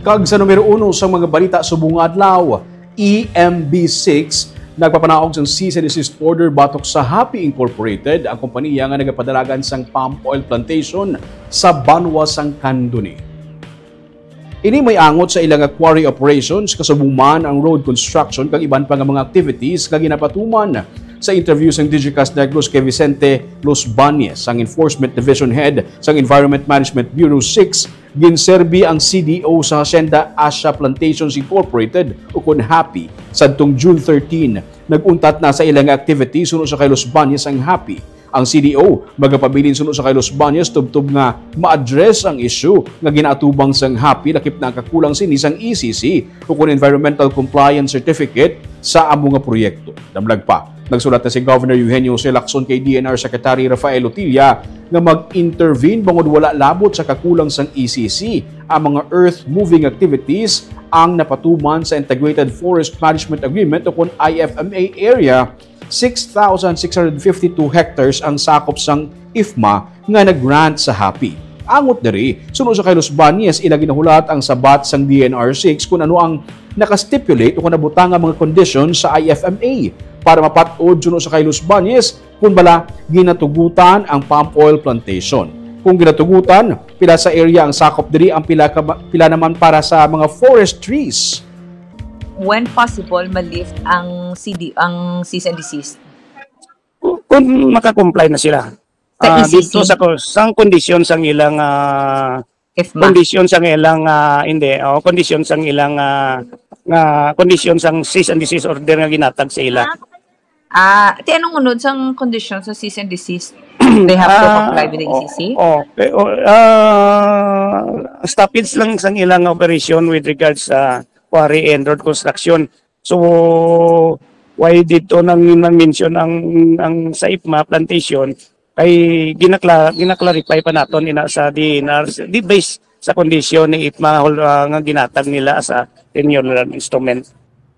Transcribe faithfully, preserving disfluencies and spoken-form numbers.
Kag sa numero uno sa mga balita subong nga adlaw, E M B six nagpapanaog sang cease and desist order batok sa Happy Incorporated, ang kompanya nga nagapadalagan sang palm oil plantation sa banwa sang Candoni. Ini may angot sa ila nga quarry operations, kasubong man ang road construction kag iban pa nga mga activities nga ginapatuman. Sa interview sang Digicast Negros kay Vicente Los Bañez, ang Enforcement Division Head sang Environment Management Bureau six, ginserbi ang C D O sa Hacienda Asia Plantations Incorporated, ukon Happy, sadtong June thirteen. Nag-untat na sa ila nga activities suno sa kay Los Bañez ang Happy. Ang C D O magapabilin suno sa kay Los Bañez tubtob nga ma-address ang issue nga ginaatubang sang Happy, lakip na ang kakulang sini sang E C C ukon Environmental Compliance Certificate sa amo nga proyekto. Damlag pa, nagsulat na si Governor Eugenio Jose Lacson kay D N R Secretary Rafael Lotilla nga mag-intervene bangod wala labot sa kakulang sang E C C ang mga earth moving activities ang napatuman sa Integrated Forest Management Agreement ukon I F M A area. Six thousand six hundred fifty-two hectares ang sakop sang IFMA nga nag-grant sa Happy. Angot diri, suno sa kay Los Bañez, ila ginahulat ang sabat sang D N R six kun ano ang naka-stipulate o kun nabutang ang mga conditions sa I F M A para mapat-od suno sa kay Los Bañez kun bala ginatugutan ang palm oil plantation. Kung ginatugutan, pila sa area ang sakop diri, ang pila ka, pila naman para sa mga forest trees? When possible, ma-lift ang C D, ang cease and desist? Kung makakomply na sila. Sa Ah, E C C? Dito sa ko- sang kondisyon sang ilang ah, IFMA. Kondisyon sang ilang ah, hindi, oh, kondisyon sang ilang ah, nga kondisyon sang cease and desist order nga ginatag sa ila. Ah, ti anong unod sang condition sa cease and desist? They have to Ah, comply with the E C C? Oh, okay. Oh, ah, stoppage lang sang ilang operation with regards sa quarry and road construction. So, why dito nang nang mention ang ang sa IFMA plantation kay ginakla ginaklarify pa naton ina sa D N R di based sa kondisyon ni IFMA hol- ah, nga ginatag nila sa tenure instrument.